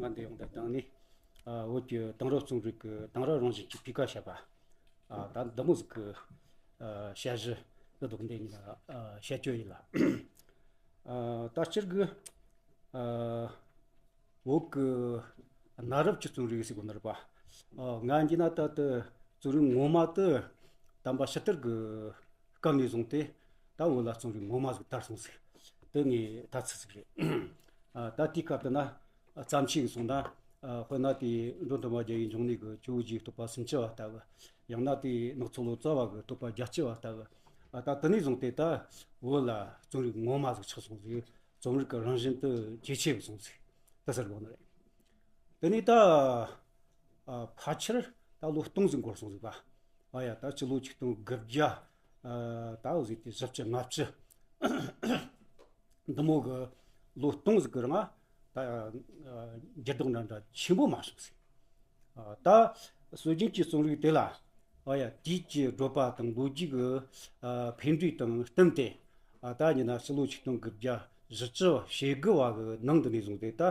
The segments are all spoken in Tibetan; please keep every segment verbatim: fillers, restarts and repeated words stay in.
ང་འདི་ཡོང་དེ་དང་ནི། ཨ། བོད་ཀྱི་དེང་རབས་རྩོམ་རིག་གི་དེང་རབས་རང་བཞིན་གྱི་སྤུས་ཀ་བཤད་པ། ཨ། ད་འདི་མོ་ཟིག་གི། ཨ། དཔྱད་གཞི་འདི་འདུག་འདི་ཡིན་ལ། ཨ། བཤད་རྒྱུ་ཡིན་ལ། ཨ། ད་སྤྱིར་གི། ཨ། བོད་ཀྱི་གནའ་རབས་ཀྱི་རྩོམ་རིག་ཟེར་གོ་ནི་རེད་པ། ཨ། ང་འདི་ན་ད་ལྟ་རྩོམ་རིག་ངོ་མ་དེ་དམ་པ་ཕྱི་དར་གྱི་སྐབས་ནས་བཟུང་སྟེ། ད་བོད་ལ་རྩོམ་རིག་ངོ་མ་ཟིག་དར་སོང་ཟིག་དེ་ངའི་ད་ཚིག་ཟིག་རེད། ཨ། ད་དེའི་སྐབས་དེ་ན་བརྩམས་ཆོས་ཀྱི་སོང་ན། ཨ། དཔེར་ན་དེ་འགྲོ་འདུལ་མ་རྒྱལ་བའི་འབྱུང་གནས་ཀྱི་ཇོ་བོ་རྗེའི་བསྟོད་པ་སུམ་ཅུ་པ་ལྟ་བུ། ཡང་ན་དེ་ནག་ཚོ་ལོ་ཙཱ་བ་གི་བསྟོད་པ་བརྒྱད་ཅུ་པ་ལྟ་བུ། ཨ། ད་དེ་ནས་བཟུང་སྟེ་ད་བོད་ལ་རྩོམ་རིག་ངོ་མ་ཟིག་ཆགས་སོང་ཟིག་རྩོམ་རིག་གི་རང་བཞིན་དེ་ཇེ་ཆེ་བ་སོང་ཟིག་དེ་ཟེར་དགོས་ནི་རེད། དེ་ནས་ད། ཨ། ཕལ་ཆེར་ད་ལོ་སྟོང་ཟིག་འགོར་སོང་ཟིག་པ། ཨ་ཡ། ད་སྤྱི་ལོ་ཆིག་སྟོང་དགུ་བརྒྱ། ཨ། ད་འོ་ཟིག་དེ་བཞི་བཅུ་ལྔ་བཅུ། འདི་མོ་གི་ལོ་སྟོང་ཟིག་གི་རིང་ད། ཨ། འགྱུར་ལྡོག་འདྲ་འདྲ་ཆེན་པོ་མ་བྱུང་ཟིག་ཨ། ད་སྲོལ་རྒྱུན་གྱི་རྩོམ་རིག་དེ་ལ། ཨ་ཡ། དུས་ཀྱི་བགྲོད་པ་དང་ལོ་རྒྱུས་ཀྱི། ཨ། འཕེལ་འགྲོས་དང་བསྟུན་ཏེ། ཨ། ད་ཡིན་ན་སྤྱི་ལོ་ཆིག་སྟོང་དགུ་བརྒྱ་བཞི་བཅུ་ཞེ་དགུ་བ་གི་ནང་དུ་ནས་བཟུང་སྟེ་ད།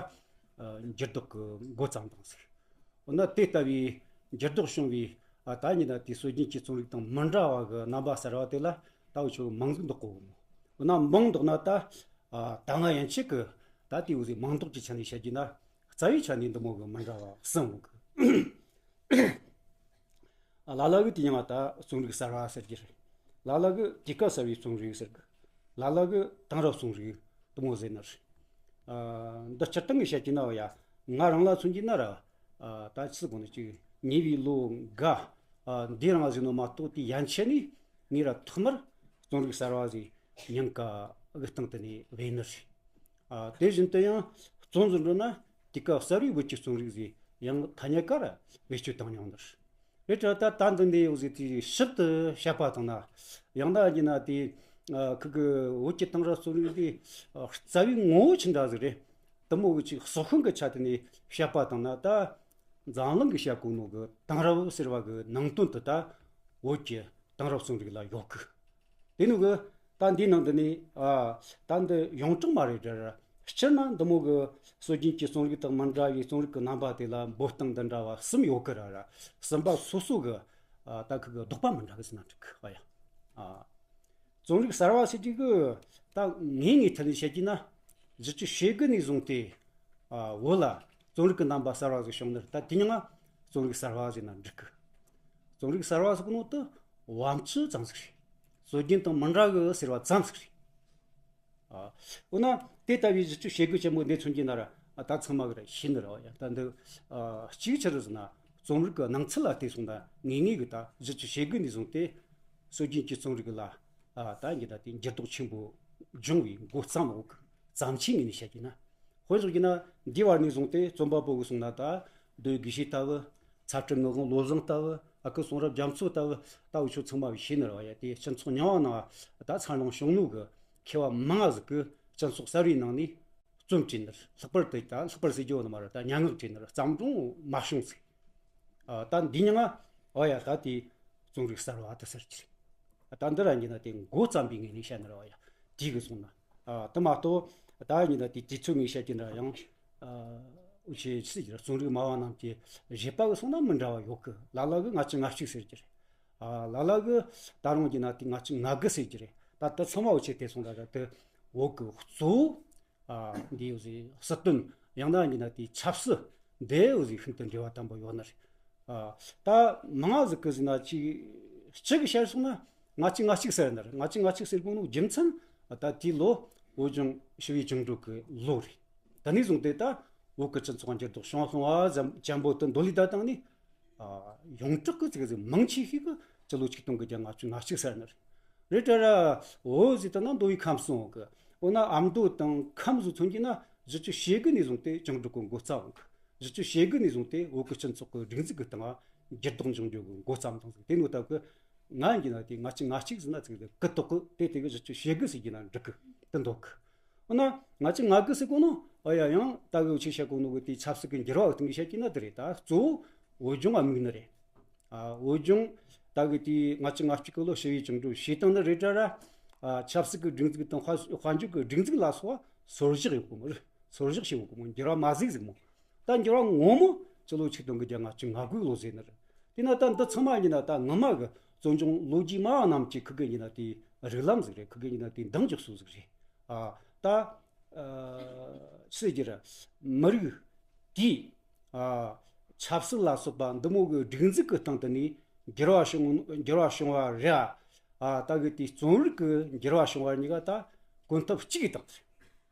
ཨ། འགྱུར་ལྡོག་གི་འགོ་བརྩམས་བཏང་ཟིག་འོ་ན་དེ་ལྟ་བུའི་འགྱུར་ལྡོག་བྱུང་བའི། ཨ། ད་ཡིན་ན་དེ་སྲོལ་རྒྱུན་གྱི་རྩོམ་རིག་དང་མི་འདྲ་བ་གི་རྣམ་པ་གསར་བ་དེ་ལ་ད་འུ་ཆོ་མང་ཟིག་འདོགས་དགོས་མོ། འོ་ན་མང་འདོགས་ན་ད། ཨ། ད་སྔ་ཡན་ཆད་ཀྱི་ད་དེ་འུ་ཟིག་མང་འདོགས་ཀྱི་ཆ་ནས་བཤད་རྒྱུ་ན། རྩ་བའི་ཆ་ནས་འདི་མོ་གི་མི་འདྲ་བ་གསུམ་ཡོད་གི་ལ་ལ་གི་དེ་ཡང་ད་རྩོམ་རིག་གསར་བ་ཟེར་གྱི་རེད། ལ་ལ་གི་དུས་སྐབས་གསར་བའི་རྩོམ་རིག་ཟེར་གི་ལ་ལ་གི་དེང་རབས་རྩོམ་རིག་དུ་མོ་ཟེར་ནི་རེད། ཨ། འདི་སྤྱིར་བཏང་གི་བཤད་ཀྱི་ན་བ་ཡ། ང་རང་ལ་མཚོན་གྱི་ན་ར། ཨ། ད་ཅི་ཟེར་དགོས་ནི་ཅིག་ཉེ་བའི་ལོ་འགའ། ཨ། འདི་རང་ཟེར་ནོ་མ་གཏོགས་དེ་ཡན་ཆད་ནས་ངས་ར་ཐོག་མར་རྩོམ་རིག་གསར་བ་ཟིག་སྙིང་ག་གི་སྟེང་དུ་ནས་བས་ནི་རེད། ཨ། དེ་བཞིན་དུ་ཡང་རྩོམ་ཟིག་འགྲོ་ན་དུས་སྐབས་གསར་བའི་བོད་ཀྱི་རྩོམ་རིག་ཟིག་ཡང་ཐ་སྙད་ཀ་ར་བེད་སྤྱོད་བཏང་མྱོང་ནི་རེད། རེད་དྲ་ད་ད་འདི་འདི་ཡོད་ཟིག་དེ་ཞིབ་ཏུ་བཤད་པ་དང་ན། ཡང་ན་ཡིན་ན་དེ། ཨ། ཁུ་གི་བོད་ཀྱི་དེང་རབས་རྩོམ་རིག་འདི། ཨ། རྩ་བའི་ངོ་བོ་ཅི་འདྲ་ཟིག་རེད། དུ་མོ་གི་ཅིག་སོག་ཤིང་གི་ཆ་དེ་ནས་བཤད་པ་དང་ན་ད། འཛམ་གླིང་གི་བཤད་གོ་ནོ་གི་དེང་རབས་ཟེར་བ་གི་ནང་དོན་དུ་ད་བོད་ཀྱི་དེང་རབས་རྩོམ་རིག་ལ་ཡོད་གི་དེ་ནུ་གི་ད་འདིའི་ནང་དུ་ནས། ཨ། ད་འདི་ཡོངས་གྲགས་མ་རེད་དྲ། སྤྱིར་ན་འདི་མོ་གི་སྲོལ་རྒྱུན་གྱི་རྩོམ་རིག་དང་མི་འདྲ་བའི་རྩོམ་རིག་གི་རྣམ་པ་དེ་ལ་འབོད་སྟངས་འདི་འདྲ་བ་གསུམ་ཡོད་གི་ར་ར། གསུམ་པ་སོ་སོ་གི། ཨ། ད་ཁུ་གི་ལྡོག་པ་མི་འདྲ་གི་ཟེར་ན་འགྲིག་གི། ཨ་ཡ། ཨ། རྩོམ་རིག་གསར་བ་ཟེར་གྱི་གི་ད་ངེས་ངེས་ཐད་ནས་བཤད་ཀྱི་ན། བཞི་བཅུ་ཞེ་དགུ་ནས་བཟུང་སྟེ། ཨ། བོད་ལ་རྩོམ་རིག་གི་རྣམ་པ་གསར་བ་ཟིག་བྱུང་ནི་རེད། ད་དེ་ཉིད་ང་རྩོམ་རིག་གསར་བ་ཟེར་ན་འགྲིག་གི་རྩོམ་རིག་གསར་བ་ཟེར་གོ་ནོ་དེ་བབ་ཅོལ་ཙམ་ཟིག་རེད། སྲོལ་རྒྱུན་དང་མི་འདྲ་གི་ཟེར་བ་ཙམ་ཟིག་རེད། ཨ། འོ་ན་དེ་ལྟ་བུའི་བཞི་བཅུ་ཞེ་དགུ་ཆེན་པོ་འདི་མཚོན་གྱི་ན་ར། ཨ། ད་ཚང་མ་གི་ར་ཤེས་ནི་ར་བ་ཡ། ད་འདི། ཨ། གཅིག་ཆི་རེད་ཟེར་ན་རྩོམ་རིག་གི་སྣང་ཚུལ་ལ་བལྟས་སོང་ན་ངེས་ངེས་གི་ད་བཞི་བཅུ་ཞེ་དགུ་ནས་བཟུང་སྟེ་སྲོལ་རྒྱུན་གྱི་རྩོམ་རིག་ལ། ཨ། ད་འདི་ད་དེ་འགྱུར་ལྡོག་ཆེན་པོ་བྱུང་བའི་འགོ་བརྩམས་ཡོད་གི་བརྩམས་ཆོས་ངོས་ནས་བཤད་ཀྱི་ན། དཔེ་བཞག་གི་ན་འདི་བར་ནས་བཟུང་སྟེ་རྩོམ་པ་པོ་གི་གསུང་ན་ད་མདོ་དགེ་བཤེས་ལྟ་བུ། ཚ་ཁྲི་ངག་དབང་བློ་བཟང་ལྟ་བུ། ཨ་ཁུ་གསུང་རབ་རྒྱ་མཚོ་ལྟ་བུ། ད་འུ་ཆོ་ཚང་མ་བའི་ཤེས་ནི་ར་བ་ཡ། དེ་སྤྱི་ཚོགས་རྙིང་བ་ནང་ད་འཚར་ལོངས་བྱུང་ནོ་གི་མཁས་པ་མང་ང་ཟིག་གི་སྤྱི་ཚོགས་གསར་བའི་ནང་ནས་རྩོམ་བྲིས་ནི་རེད། ལྷག་པར་དུ་ད་ལྷག་པར་ཟེར་རྒྱུ་བོ་ནི་མ་རེད། ད་སྙན་ངག་བྲིས་ནི་རེད། བརྩམས་སྒྲུང་མ་བྱུང་ཟིག་ཨ། ད་འདི་ཉིད་ང་། ཨོ་ཡ། ད་དེ་རྩོམ་རིག་གསར་བ་དེ་ཟེར་གྱི་རེད། ད་འདི་ར་ཡིན་ན་དེ་འགོ་བརྩམས་པའི་ངོས་ནས་བཤད་ན་ར་བ་ཡ། དེ་གི་སོང་ན། ཨ། དེ་མ་གཏོགས་ད་ཡིན་ན་དེ་དུས་ཚོད་ངོས་བཤད་ཀྱི་འདྲ་ཡང་། ཨ། འུ་ཆོས་ཅི་ཟེར་གྱི་རེད། རྩོམ་རིག་སྨྲ་བ་རྣམས་ཀྱི་བཞེད་པ་གི་སོང་ན་མི་འདྲ་བ་ཡོད་གི་ལ་ལ་གི་ལྔ་བཅུ་ང་གཅིག་ཟེར་གྱི་རེད། ཨ། ལ་ལ་གི་ད་རུང་ཡིན་ན་དེ་ལྔ་བཅུ་ང་དགུ་ཟེར་གྱི་རེད། ད་དེ་ཚང་མ་འུ་ཆོས་དེ་སོང་ད་ར་དེ་འོག་གི་གཙོ་བོ། ཨ། འདི་ཡོད་ཟེར། སྲིད་དོན། ཡང་ན་ཡིན་ན་དེའི་ཆབ་སྲིད་འདི་ཡོད་ཟེར། ཤིན་ཏུ་འབྲེལ་བ་དམ་པོ་ཡོད་ནི་རེད། ཨ། ད་མང་ང་ཟིག་གི་ཟེར་ན་ཅིག་གཅིག་གི་བཤད་སོང་ན་ལྔ་བཅུ་ང་གཅིག་ཟེར་ནི་རེད། ལྔ་བཅུ་ང་གཅིག་ཟེར་གོ་ནོ་རྒྱུ་མཚན་ད་དེའི་ལོ་བོད་ལྗོངས་ཞི་བའི་བཅིངས་འགྲོལ་གི་ལོ་རེད། དེ་ནས་བཟུང་སྟེ་ད་བོད་ཀྱི་སྤྱི་ཚོགས་འགྱུར་ལྡོག་བྱུང་སོང་བ་ཙམ་ཅན་པོ་དེ་འདོད་ལས་ད་བཏང་ནས། ཨ། ཡོངས་གྲགས་ཀྱི་ཅིག་ཟིག་མང་ཆེ་ཤོས་ཀྱིས་སྤྱི་ལོ་ཆིག་སྟོང་དགུ་བརྒྱ་ལྔ་བཅུ་ང་གཅིག་ཟེར་ནི་རེད། རེད་དྲ་ར། འོ་ཟེར་ད་ན་མདོ་དབུས་ཁམས་གསུམ་གི། འོ་ན་ཨ་མདོ་དང་ཁམས་སུ་མཚོན་གྱི་ན་བཞི་བཅུ་ཞེ་དགུ་ནས་བཟུང་སྟེ་བཅིངས་འགྲོལ་གི་འགོ་བརྩམས་གི་བཞི་བཅུ་ཞེ་དགུ་ནས་བཟུང་སྟེ་བོད་ཀྱི་སྤྱི་ཚོགས་ཀྱི་སྒྲིག་འཛུགས་ཀྱི་སྟེང་འགྱུར་ལྡོག་འབྱུང་རྒྱུ་གི་འགོ་བརྩམས་དང་ཟིག་དེ་ནོ་ད་གི་ང་ཡིན་གྱི་ན་དེ་ལྔ་བཅུ་ང་གཅིག་ཟེར་ན་ཅིག་གི་ཏོག་གི་དེ་དེ་གི་བཞི་བཅུ་ཞེ་དགུ་ཟེར་གྱི་ན་འགྲིག་གི་དེ་འདོད་གི་འོ་ན་ལྔ་བཅུ་ང་དགུ་ཟེར་གོ་ནོ། ཨ་ཡ། ཡང་ད་གི་འུ་ཆོས་བཤད་གོ་ནོ་གི་དེའི་ཆབ་སྲིད་ཀྱི་འགྱུར་བ་གི་སྟེང་གི་བཤད་ཀྱི་ན་དེ་རེད། ད་གཙོ་བོ་བོད་ལྗོངས་ལ་དམིགས་ནི་རེད། ཨ། བོད་ལྗོངས་ད་གི་དེའི་ལྔ་བཅུ་ང་གཅིག་གི་ལོ་ཞི་བའི་བཅིངས་འགྲོལ་བྱས་བཏང་ནི་རེད་དྲ་ར། ཨ། ཆབ་སྲིད་ཀྱི་སྒྲིག་འཛུགས་དང་དཔལ་དཔལ་འབྱོར་གྱི་སྒྲིག་འཛུགས་ལ་སོགས་པ་སོར་བཞག་ཡོད་གོ་མོ་རེད། སོར་བཞག་བྱས་ཡོད་གོ་མོ། འགྱུར་བ་མ་ཟིག་ཟིག་མོ། ད་འགྱུར་བ་ངོ་མ་སྤྱི་ལོ་ཆིག་སྟོང་དགུ་བརྒྱ་ལྔ་བཅུ་ང་དགུ་ལོ་ཟེར་ནི་རེད། དེ་ན་ད་འདི་ཚང་མ་ཡིན་ན་ད་སྔོན་མ་གི་བཙོན་སྦྱོང་ལོ་རྒྱུས་མང་རྣམས་ཀྱི་ཁུ་གེ་ཡིན་ན་དེ་རིགས་ལམ་ཟིག་རེད། ཁུ་གེ་ཡིན་ན་དེ་འདང་རྒྱག་སྲོལ་ཟིག་རེད། ཨ་ད་ཨ་ཟེར་རྒྱུ་རེད། མི་རིགས་དེའི་ཨ་ཆབ་སྲིད་ལ་སོགས་པ་འདི་མོ་གི་སྒྲིག་འཛུགས་ཀྱི་སྟེང་དུ་ནས་འགྱུར་བ་བྱུང་འགྱུར་བ་བྱུང་བ་རེད། ཨ་ད་གི་དེ་རྩོམ་རིག་གི་འགྱུར་བ་བྱུང་བ་གཉིས་ཀ་ད་གོམ་སྟབས་གཅིག་གི་སྟེང་དུ་རེད།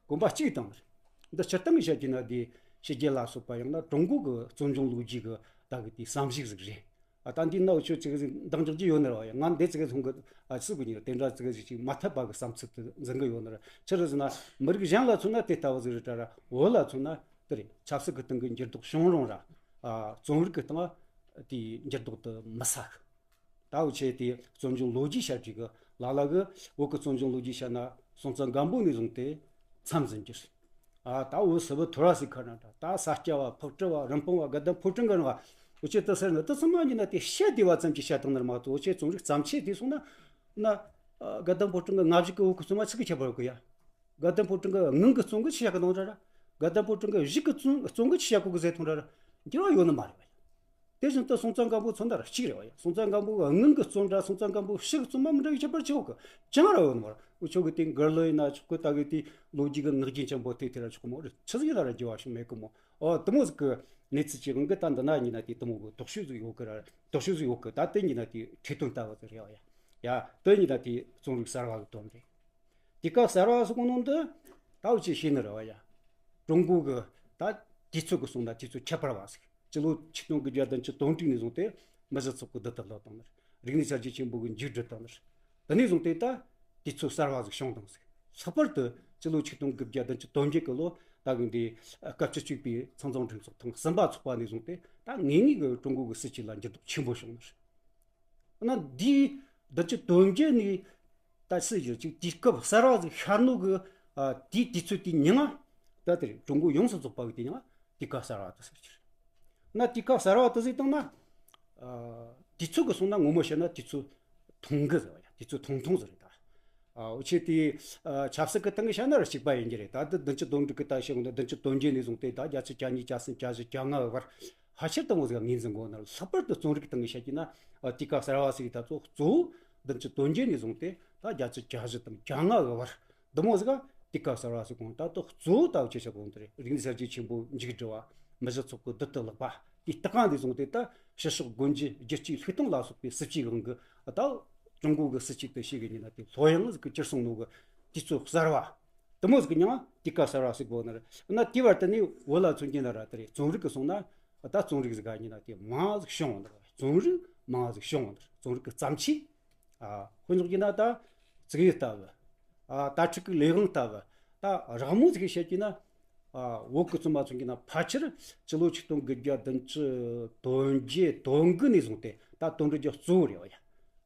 གོམ་པ་གཅིག་གི་སྟེང་དུ་རེད། འདི་སྤྱིར་བཏང་གི་བཤད་རྒྱུ་ན་དེ་ཕྱི་རྒྱལ་ལ་སོགས་པ་ཡང་ན་ཀྲུང་གོ་གི་བཙོན་སྦྱོང་ལོ་རྒྱུས་ཀྱི་ད་གི་དེ་བསམ་གཞིག་ཟིག་རེད། ཨ་ད་འདི་ནང་ཆོས་ཅིག་ཟིག་འདང་རྒྱག་རྒྱུ་ཡོད་ནི་རེད་བ་ཡ། ང་འདི་ཅིག་ལྷུང་གི་ཨ་ཅི་ཟིག་གི་ཉིན་དེ་འདྲ་ཅིག་ཟིག་ཅིག་མ་འཐད་པ་གི་བསམ་ཚུལ་དེ་འཛིན་གི་ཡོད་ནི་རེད། ཆི་རེད་ཟེར་ན་མི་རིགས་གཞན་ལ་མཚོན་ན་དེ་ལྟ་བུ་ཟིག་རེད་དྲ་ར། བོད་ལ་མཚོན་ན་དེ་རེད། ཆབ་སྲིད་ཀྱི་སྟེང་གི་འགྱུར་ལྡོག་བྱུང་རུང་ར། ཨ་རྩོམ་རིག་གི་སྟེང་དེ་འགྱུར་ལྡོག་དེ་མི་ཟ་གི། ད་འུ་ཆོས་དེ་བཙོན་སྦྱོང་ལོ་རྒྱུས་བཤད་རྒྱུ་གི་ལ་ལ་གི་བོད་ཀྱི་བཙོན་སྦྱོང་ལོ་རྒྱུས་བཤད་ན་སྲོང་བཙན་སྒམ་པོ་ནས་བཟུང་སྟེ་མཚམས་འཛིན་རྒྱུ་རེད། ཨ་ད་འུ་སི་བུ་ཐོ་ར་སི་ཁ་ན་འདྲ། ད་ས་སྐྱ་བ་ཕག་གྲུ་བ་རིན་སྤུངས་བ་དགའ་ལྡན་ཕོ་བྲང་གི་རིང་བ་འུ་ཆོས་དེ་ཟེར་ནི་དེ་ཚང་མ་ཡིན་ན་དེ་བཤད་བདེ་བ་ཙམ་གྱིས་བཤད་བཏང་ནི་མ་གཏོགས་འུ་ཆོས་རྩོམ་རིག་བརྩམས་ཆོས་དེ་སོང་ན་ན་ཨ་དགའ་ལྡན་ཕོ་བྲང་གི་ལྔ་བཞི་གི་བོད་ཀྱི་བཙོན་མ་ཆི་གི་ཁྱད་པར་ཡོད་གི་ཡ། དགའ་ལྡན་ཕོ་བྲང་གི་སྔོན་གྱི་བཙོན་གྱི་ཆི་བཤད་གི་གཏོང་ར་ར། དགའ་ལྡན་ཕོ་བྲང་གི་གཞུག་གི་བཙོན་བཙོན་གྱི་ཆི་བཤད་གོ་གི་ཟེར་ཐོང་ར་ར། འགྱུར་བ་ཡོད་ནི་མ་རེད་བ་ཡ། དེ་བཞིན་དུ་སྲོང་བཙན་སྒམ་པོ་མཚོན་ན་ར་གཅིག་རེད་བ་ཡ། སྲོང་བཙན་སྒམ་པོ་གི་སྔོན་གྱི་བཙོན་ར་སྲོང་བཙན་སྒམ་པོ་གཞུག་གི་བཙོན་མ་མི་འདྲ་བའི་ཁྱད་པར་ཆེ་བོ་གི་ཅང་ར་ཡོད་ནི་མ་རེད། འུ་ཆོ་གི་དེ་མགུར་གླུ་ཡིན་ན་ཆོག་གི། ད་གི་དེ་ལོ་རྒྱུས་གི་ངག་རྒྱུན་ཆེན་པོ་དེ་དེ་ར་ཆོག་གི་མོ་རེད། ཆི་ཟིག་ཡིན་ན་ར་འགྱུར་བ་ཞིག་མེད་གི་མོ། ཨོ་དེ་མོ་ཟིག་གི་གནས་ཚུལ་གྱི་དབང་གིས་ད་འདི་ན་ཡིན་ན་དེ་དེ་མོ་གི་དོགས་གཅོད་ཟིག་ཡོད་གི་ར། དོགས་གཅོད་ཟིག་ཡོད་གི། ད་དེ་ཡིན་ན་དེ་ཁྲིད་སྟོན་ལྟ་བུ་ཟིག་རེད་བ་ཡ། ཡ་དེ་ཡིན་ན་དེ་རྩོམ་རིག་གསར་བ་གི་དོན་རེད། དེ་སྐབས་གསར་བ་ཟེར་གོ་ནོ་འདི་ད་འུ་ཆོས་ཤེས་ནི་རེད་བ་ཡ། ཀྲུང་གོ་གི་ད་དུས་ཚོད་གི་སོང་ན་དུས་ཚོད་ཁྱད་པར་བ་ཟིག་སྤྱི་ལོ་ཆིག་སྟོང་དགུ་བརྒྱ་བདུན་ཅུ་དོན་དྲུག་ནས་བཟུང་སྟེ་མི་བཞི་ཚོགས་པའི་བསྡུ་དུ་ལོག་བཏང་ནི་རེད། རིག་གནས་གསར་བརྗེ་ཆེན་པོ་གི་མཇུག་བསྒྲིལ་བཏང་ནི་རེད། དེ་ནས་བཟུང་སྟེ་ད་དུས་ཚོད་གསར་བ་ཟིག་བྱུང་བཏང་ཟིག་ལྷག་པར་དུ་སྤྱི་ལོ་ཆིག་སྟོང་དགུ་བརྒྱ་བདུན་ཅུ་དོན་བརྒྱད་གི་ལོ་ད་གི་འདི་སྐབས་བཅུ་གཅིག་པའི་ཚང་འཛོམས་གྲོས་ཚོགས་ཐེངས་གསུམ་པ་ཚོགས་པ་ནས་བཟུང་སྟེ་ད་ངེས་ངེས་གི་ཀྲུང་གོ་གི་སྲིད་བྱུས་ལ་འགྱུར་ལྡོག་ཆེན་པོ་བྱུང་ནི་རེད། ན་འདིའི་བདུན་ཅུ་དོན་བརྒྱད་ནས་ད་སྲིད་བྱུས་ཅིག་དུས་སྐབས་གསར་བ་ཟིག་ཤར་ནོ་གི་ཨ་དེའི་དུས་ཚོད་དེའི་ཉིན་ང་ད་དེ་རེད། ཀྲུང་གོ་ཡོངས་སུ་རྫོགས་པ་གི་དེ་ཉིན་ང་དུས་སྐབས་གསར་བ་དུ་ཟེར་གྱི་རེད། ན་དུས་སྐབས་གསར་བ་དུ་ཟེར་བཏང་ན་ཨ་དུས་ཚོད་གི་སོང་ན་ངོ་མ་བཤད་ན་དུས་ཚོད་ཐུང་གི་ཟེར་བ་ཡ། དུས་ཚོད་ཐུང་ཐུང་ཟེར་རེད་ད། ཨ་འུ་ཆོས་དེ་ཨ་ཆབ་སྲིད་ཀྱི་སྟེང་གི་བཤད་ན་ར་གཅིག་པ་ཡིན་གྱི་རེད། ད་ལྟ་བདུན་ཅུ་དོན་དྲུག་གི་ད་བཤད་གོ་ན་བདུན་ཅུ་དོན་བརྒྱད་ནས་བཟུང་སྟེ་ད་བརྒྱད་ཅུ་གྱ་གཉིས་གྱ་གསུམ་གྱ་བཞི་གྱ་ལྔ་བར་ཧ་ཆེར་དུ་མོ་ཟིག་ངོས་འཛིན་གོ་ན། ལྷག་པར་དུ་རྩོམ་རིག་སྟེང་གི་བཤད་ཀྱི་ན་ཨ་དུས་སྐབས་གསར་བ་ཟེར་གི་ད་ཚོ་གཙོ་བོ་བདུན་ཅུ་དོན་བརྒྱད་ནས་བཟུང་སྟེ་ད་བརྒྱད་ཅུ་གྱ་བཞི་དང་གྱ་ལྔ་བར་འདི་མོ་ཟིག་ག་དུས་སྐབས་གསར་བ་ཟེར་གོ་ན། ད་ལྟ་གཙོ་བོ་ད་བ་ཆེ་ཆ་གོ་ན་དེ་རེད། རིག་གནས་གསར་བརྗེ་ཆེན་པོ་མཇུག་སྒྲིལ་བ། མི་བཞི་ཚོགས་པའི་བདུད་དུ་ལེགས་པ། དེའི་སྟེང་ནས་བཟུང་སྟེ་ད་ཕྱི་ཕྱོགས་སྒོ་འབྱེད་བསྒྱུར་བཅོས་ལྷུག་གཏོང་ལ་སོགས་པའི་སྲིད་བྱུས་གང་གི་ད་ཀྲུང་གོ་གི་སྲིད་བྱུས་དེ་ཞིག་གི་ཉིན་ན་དེ་ལྷོད་ཡངས་ཟིག་གི་གྱུར་སོང་ནོ་གི་དུས་ཚོད་གསར་བ། དེ་མོ་ཟིག་གི་མྱིང་ང་དུས་སྐབས་གསར་བ་ཟེར་གོ་ནི་རེད། ན་དེའི་བར་དུ་ནི་བོད་ལ་མཚོན་གྱི་ན་ར་དེ་རེད། རྩོམ་རིག་གི་སོང་ན་ད་རྩོམ་རིག་ཟིག་ག་ཉིན་ན་དེ་མང་ཟིག་བྱུང་བ་ནི་རེད། རྩོམ་རིག་མང་ཟིག་བྱུང་བ་ནི་རེད། རྩོམ་རིག་གི་བརྩམས་ཆོས། ཨ་དཔེ་འཇོག་རྒྱུ་ན་ད་དྲུག་ཡིག་ལྟ་བུ། ཨ་དྭ་ཕྲུག་གི་ལས་དབང་ལྟ་བུ། ད་རགས་མོ་ཟིག་བཤད་རྒྱུ་ན། ཨ་བོད་ཀྱི་རྩོམ་པ་མཚོན་རྒྱུ་ན་ཕལ་ཆེར་སྤྱི་ལོ་ཆིག་སྟོང་དགུ་བརྒྱ་བདུན་ཅུ་དོན་བརྒྱད་དོན་དགུ་ནས་བཟུང་སྟེ་ད་དོན་བགྲོད་རྒྱ་གཙོ་བོ་རེད་བ་ཡ།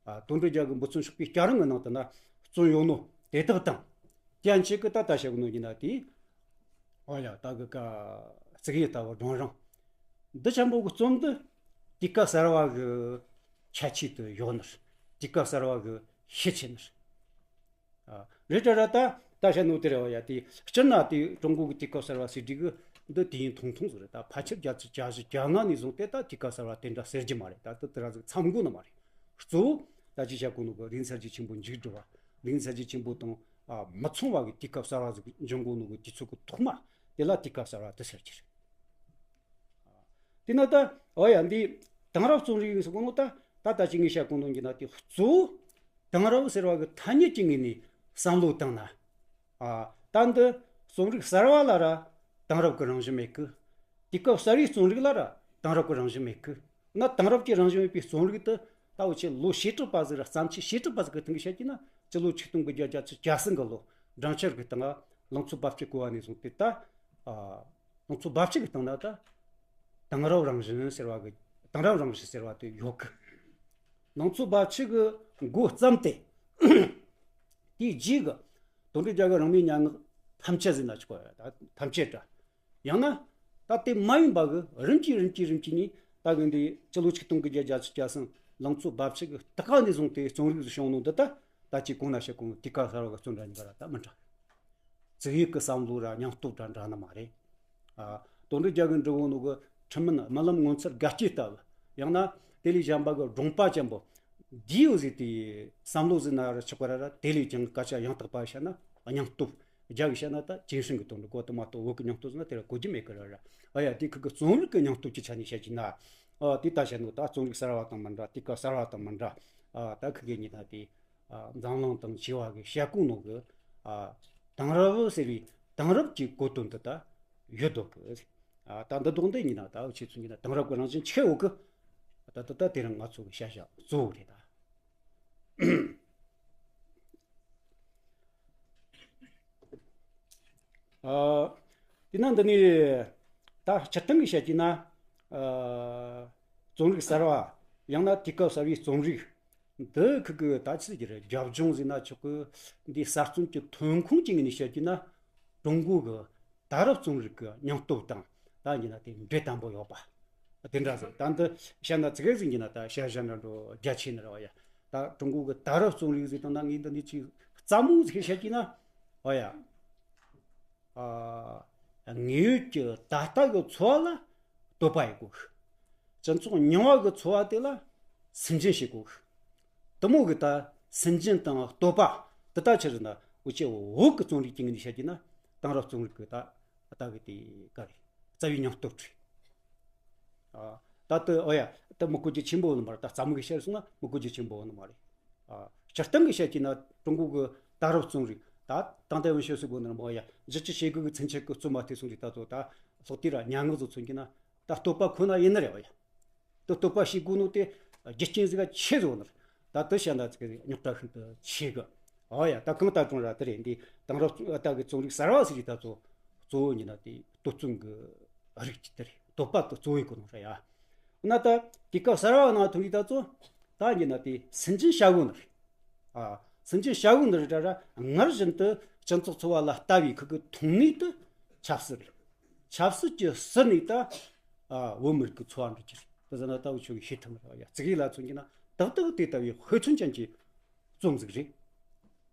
ཨ་དོན་བགྲོད་རྒྱ་གི་འབུ་ཚོ་ཤོག་པའི་སྐྱ་རེངས་ཀྱི་ནང་དུ་ན་རྩོམ་ཡོད་ནོ་དེ་དག་དང་། དེ་ཡན་ཆད་ཀྱི་ད་ལྟ་བཤད་གི་ནོ་ཡིན་ན་དེ། ཨ་ཡ་ད་གི་ཀ་དྲུག་ཡིག་ལྟ་བུ་སྒྲུང་རིང་། འདི་ཆེན་པོ་གི་རྩོམ་འདི་དུས་སྐབས་གསར་བ་གི་ཁྱད་ཆོས་དེ་ཡོད་ནི་རེད། དུས་སྐབས་གསར་བ་གི་ཤེད་ཆེ་ནི་རེད། ཨ་རེད་དྲ་ར་ད་ད་བཤད་ནོ་དེ་རེད་བ་ཡ། དེ་སྤྱིར་ན་དེ་ཀྲུང་གོ་གི་དུས་སྐབས་གསར་བ་ཟེར་དུས་གི་འདི་དུས་ཡུན་ཐུང་ཐུང་ཟིག་རེད། ད་ཕལ་ཆེར་བརྒྱད་ཅུ་གྱ་བཞི་གྱ་ལྔ་ནས་བཟུང་སྟེ་ད་དུས་སྐབས་གསར་བ་དེ་འདྲ་ཟེར་རྒྱུ་མ་རེད། ད་དེ་དེ་ར་ཟིག་མཚམས་འགོ་ནི་མ་རེད། གཙོ་བོ་ད་ཅི་བྱ་གོ་ནོ་གི་རིག་གསར་བརྗེ་ཆེན་པོ་མཇུག་སྒྲིལ་བ། རིག་གསར་བརྗེ་ཆེན་པོ་དང་ཨ་མི་མཚུངས་པ་གི་དུས་སྐབས་གསར་བ་ཟིག་འབྱུང་གོ་ནོ་གི་དུས་ཚོད་གི་ཐོག་མ་དེ་ལ་དུས་སྐབས་གསར་བ་དེ་ཟེར་གྱི་རེད། དེ་ན་ད་འོ་ཡ་འདི་དེང་རབས་རྩོམ་རིག་ཟེར་གོ་ནོ་ད་ད་ད་ཅི་ངས་བཤད་གོ་ནོ་ཡིན་ན་དེ་གཙོ་བོ་དེང་རབས་ཟེར་བ་གི་ཐ་སྙད་ཀྱི་ངོས་ནས་བསམ་བློ་བཏང་ན། ཨ་ད་འདི་རྩོམ་རིག་གསར་བ་ལ་ར་དེང་རབས་ཀྱི་རང་བཞིན་མེད་གི། དུས་སྐབས་གསར་བའི་རྩོམ་རིག་ལ་ར་དེང་རབས་ཀྱི་རང་བཞིན་མེད་གི། ན་དེང་རབས་ཀྱི་རང་བཞིན་མེད་པའི་རྩོམ་རིག་དེ་ད་འུ་ཆོས་ལོ་བྱེ་བྲག་པ་ཟིག་ར་བརྩམས་ཆོས་བྱེ་བྲག་པ་ཟིག་གི་སྟེང་གི་བཤད་ཀྱི་ན་སྤྱི་ལོ་ཆིག་སྟོང་དགུ་བརྒྱ་བརྒྱད་ཅུ་གྱ་གསུམ་གི་ལོ་སྦྲང་ཆར་གི་སྟེང་ང་ལང་ཚོ་རྦབ་ཆུ་བརྐོས་པ་ནས་བཟུང་སྟེ་ད། ཨ་ལང་ཚོ་རྦབ་ཆུ་གི་སྟེང་ན་ད་དེང་རབས་རང་བཞིན་ཟེར་བ་གི་དེང་རབས་རང་བཞིན་ཟེར་བ་དེ་ཡོད་གི། ལང་ཚོ་རྦབ་ཆུ་གི་འགོ་བརྩམས་ཏེ། དེའི་རྗེས་གི་དོན་གྲུབ་རྒྱལ་གི་རང་མོས་མྱ་ངན་ཐམས་ཅད་ཟེར་ན་ཆོག་གི་ཡ། ད་ཐམས་ཅད་འདྲ། ཡང་ན་ད་དེ་མ་ཡིན་པ་གི་རིམ་གྱིས་རིམ་གྱིས་རིམ་གྱིས་ནས་ད་གི་འདི་སྤྱི་ལོ་ཆིག་སྟོང་དགུ་བརྒྱ་བརྒྱད་ཅུ་གྱ་གསུམ་ལང་ཚོ་རྦབ་ཆུ་གི་སྟེང་ནས་བཟུང་སྟེ་རྩོམ་རིག་བྱུང་ནོ་འདི་ད་ད་ཅི་གོང་ན་བཤད་གོ་ནོ་དུས་སྐབས་གསར་བ་གི་རྩོམ་འདྲ་ཡིན་པ་ར་ད་མི་འདྲ། དྲུག་ཡིག་གི་བསམ་བློ་ར་སྙིང་སྟོབས་ར་འདྲ་ནི་མ་རེད། ཨ་ དོན་འགྲུབ་རྒྱལ་གྱིས་འབྲི་གོ་ནོ་གི་ཁྲིམས་མིན་སྨོན་ལམ་ངོ་མཚར་དགའ་སྐྱེད་ལྟ་བུ། ཡང་ན་དེ་ལས་གཞན་པ་གི་སྒྲུང་པ་ཅན་པོ། འདིའི་འོ་ཟིག་དེ་བསམ་བློ་ཟིག་ན་ར་ཆགས་པ་ར་ར་དེ་ལས་ཀྱང་སྐད་ཆ་ཡང་དག་པ་བཤད་ན་སྙིང་སྟོབས། རྒྱ་གི་བཤད་ན་ད་ཅིན་ཧྲིན་གི་དོན་འགྲུབ་གོ་དུ་མ་གཏོགས་བོད་གི་སྙིང་སྟོབས་ཟིག་ན་དེ་ར་གོ་རྒྱུ་མེད་གི་ར་ར། ཨ་ཡ་དེ་ཁུ་གི་རྩོམ་རིག་གི་སྙིང་སྟོབས་ཀྱི་ཆ་ནས་བཤད་ཀྱི་ན། ཨ་དེ་ད་བཤད་ནོ་ད་རྩོམ་རིག་གསར་བ་དང་མི་འདྲ། དུས་སྐབས་གསར་བ་དང་མི་འདྲ། ཨ་ད་ཁུ་གི་ཉིན་ན་དེ། ཨ་འཛམ་གླིང་དང་བྱེ་བ་གི་བཤད་གོ་ནོ་གི། ཨ་དེང་རབས་ཟེར་བའི་དེང་རབས་ཀྱི་གོ་དོན་འདི་ད་ཡོད་དོ་གི། ཨ་ད་འདི་དོག་འདི་ཡིན་ན་ད་འུ་ཆེ་ཚོ་ཡིན་ན་དེང་རབས་ཀྱི་རང་བཞིན་ཆེ་འོ་གི། ད་ད་ད་དེ་རིང་ང་ཚོ་གི་བཤད་བྱ་གཙོ་བོ་རེད་ད། ཨ་དེ་ན་འདི་ནི་ད་སྤྱིར་བཏང་གི་བཤད་ཀྱི་ན། ཨ་རྩོམ་རིག་གསར་བ། ཡང་ན་དུས་སྐབས་གསར་བའི་རྩོམ་རིག་འདི་ཁུ་གི་ད་ཆི་ཟེར་རྒྱབ་ལྗོངས་ཟེར་ན་ཆོག་གི། འདི་གསར་རྩོམ་གྱི་ཐོན་ཁུངས་ཀྱི་ངོས་ནས་བཤད་ཀྱི་ན། ཀྲུང་གོ་གི་ད་རབས་རྩོམ་རིག་གི་སྙིང་སྟོབས་དང་ད་ཡིན་ན་དེ་འབྲེལ་དམ་པོ་ཡོད་པ། དེ་འདྲ་ཟིག་ད་འདི་བཤད་ན་ཙི་གེ་ཟིག་ཡིན་ན་ད་བཤད་བྱ་འདྲ་འགྲོ་རྒྱ་ཆེ་ནི་རེད་བ་ཡ། ད་ཀྲུང་གོ་གི་ད་རབས་རྩོམ་རིག་ཟིག་དང་ན་ངས་འདི་ནས་ཅིག་རྩ་མོ་ཟིག་བཤད་ཀྱི་ན། བ་ཡ། ཨ་དངོས་ཡོད་ཀྱི་ད་ལྟ་གི་འཚོ་བ་ལ་དོ་པ་ཡི་དགོས། སྤྱི་ཚོགས་རྙིང་བ་གི་འཚོ་བ་དེ་ལ་སུན་འབྱིན་བྱེད་དགོས། དེ་མོ་གི་ད་སུན་འབྱིན་དང་དོ་པ་དེ་ད་ཆི་རེད་ན། འུ་ཅག་བོད་གི་རྩོམ་རིག་གི་ངོས་ནས་བཤད་ཀྱི་ན་དེང་རབས་རྩོམ་རིག་གི་ད་ད་གི་དེ་ག་རེ་རྩ་བའི་སྙིང་སྟོབས་རེད། ཨ་ད་དེ་ཨོ་ཡ་དེ་མི་གོ་རྒྱུ་ཆེན་པོ་ནི་མ་རེད། ད་རྩ་མོ་གི་བཤད་སོང་ན་མི་གོ་རྒྱུ་ཆེན་པོ་ནི་མ་རེད། ཨ་སྤྱིར་བཏང་གི་བཤད་ཀྱི་ན་ཀྲུང་གོ་གི་ད་རབས་རྩོམ་རིག་ད་ཏང་ཏའེ་ཝུན་ཤོ་སི་གོ་ནི་མ་ཡ་བཞི་བཅུ་ཞེ་དགུ་གི་ཚུན་ཆད་གི་རྩོམ་པ་དེ་སོང་རིག་ད་ཚོ་ད་ལྷག་དེ་ར་ཉ་ངག་ཚོ་མཚོན་གྱི་ན་ད་བསྟོད་པ་ཁོ་ན་ཡིན་ནི་རེད་བ་ཡ། ད་བསྟོད་པ་བྱེད་དགོས་ནོ་དེ་རྒྱུ་རྐྱེན་ཟིག་ག་ཆེ་བཟོ་ནི་རེད། ད་དེ་བཤད་ན་ཚིག་རྙོག་དྲ་ཤིན་ཏུ་ཆེ་གི། ཨོ་ཡ་ད་གང་ལྟར་ཀྲུང་ར་དེ་རེད། འདི་དེང་རབས་ད་གི་རྩོམ་རིག་གསར་བ་ཟེར་རིག་ད་ཚོ་གཙོ་བོ་ཡིན་ན་དེ་དོ་བཙུན་གི་རིགས་ཀྱི་དེ་རེད། བསྟོད་པ་དེ་གཙོ་བོའི་གོ་ནོ་རེད་ཡ། ན་ད་དུས་སྐབས་གསར་བ་ནང་ཐོན་རིག་ད་ཚོ་ད་ཡིན་ན་དེ་སུན་འབྱིན་བྱ་དགོས་ནི་རེད། ཨ་སུན་འབྱིན་བྱ་དགོས་ནི་རེད་ད་ར། སྔར་བཞིན་དུ་སྤྱི་ཚོགས་འཚོ་བ་ལ་ལྟ་བའི་ཁུ་གི་མཐོང་ནུས་དེ་ཆབ་སྲིད་རེད། ཆབ་སྲིད་ཀྱི་ཟུར་ནས་ད་ཨ་བོད་མི་རིགས་ཀྱི་འཚོ་བ་འགྲོ་རྒྱུ་རེད། དེ་ཟེར་ན་ད་འུ་ཆོ་གི་ཤེས་ཐུབ་མི་རེད་བ་ཡ། ཙི་གེ་ལ་མཚོན་གྱི་ན་ཏག་ཏག་དེ་ལྟ་བུའི་དཔེ་མཚོན་ཅན་གྱི་རྩོམ་ཟིག་རེད།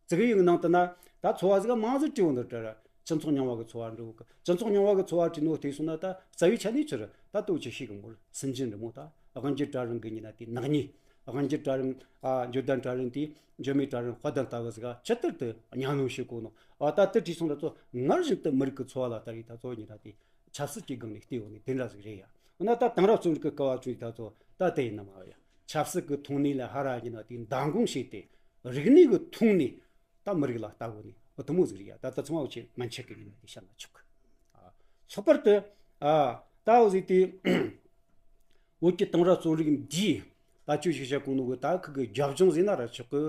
ཙི་གེ་ཡི་ནང་དུ་ན་ད་འཚོ་བ་ཟིག་མང་ཟིག་བྲིས་ཡོད་འདུག་དྲ་ར། སྤྱི་ཚོགས་རྙིང་བ་གི་འཚོ་བ་འབྲི་གི། སྤྱི་ཚོགས་རྙིང་བ་གི་འཚོ་བ་བྲིས་ནོ་དེ་སོང་ན་ད་རྩ་བའི་ཆ་ནས་ཅི་རེད། ད་ལྟ་འུ་ཆོ་ཤེས་གི་མོ་རེད། སུན་འབྱིན་རི་མོ་ད་དབང་འབྱེད་གྲལ་རིམ་གི་ཡིན་ན་དེ་ནག་ཉེས། དབང་འབྱེད་གྲལ་རིམ་ཨ་འབྱོར་ལྡན་གྲལ་རིམ་དེ་འབྱོར་མེད་གྲལ་རིམ་དཔལ་ལྡན་ལྟ་བུ་ཟིག་ཇི་ལྟར་དུ་གཉའ་གནོན་བྱེད་གོ་ནོ། ཨ་ད་དེ་བྲིས་སོང་ད་ཚོ་སྔར་བཞིན་དུ་མི་རིགས་ཀྱི་འཚོ་བ་ལ་ལྟ་བའི་ད་ཚོ་ཡིན་ན་དེ་ཆབ་སྲིད་ཀྱི་སྒང་ནས་བལྟས་ཡོང་ནས་དེ་འདྲ་ཟིག་རེད་ཡ། འོ་ན་ད་དེང་རབས་རྩོམ་རིག་གི་སྐབས་བ་བྱུང་ད་ཚོ་ད་དེ་ཡིན་ནམ་ཨ་ཡ། ཆབ་སྲིད་ཀྱི་ཐོག་ནས་ལ་ཧ་ར་ཡིན་ན་དེ་མདང་དགོང་བྱས་ཏེ་རིག་གནས་ཀྱི་ཐོག་ནས་ད་མི་རིགས་ལ་ལྟ་དགོས་ནས་འོ་དེ་མོ་ཟིག་རེད་ཡ། ད་ད་ཚང་མ་འུ་ཆོས་མན་ཆད་ཀྱི་ཡིན་ན་དེ་བཤད་ན་ཆོག་གི། ཨ་ལྷག་པར་དུ་ཨ་ད་འོ་ཟིག་དེ། བོད་ཀྱི་དེང་རབས་རྩོམ་རིག་འདིས་ད་ཅི་ཞིག་བཤད་གོ་ནོ་གི་ད་ཁུ་གི་རྒྱབ་ལྗོངས་ཟེར་ན་ར་ཆོག་གི།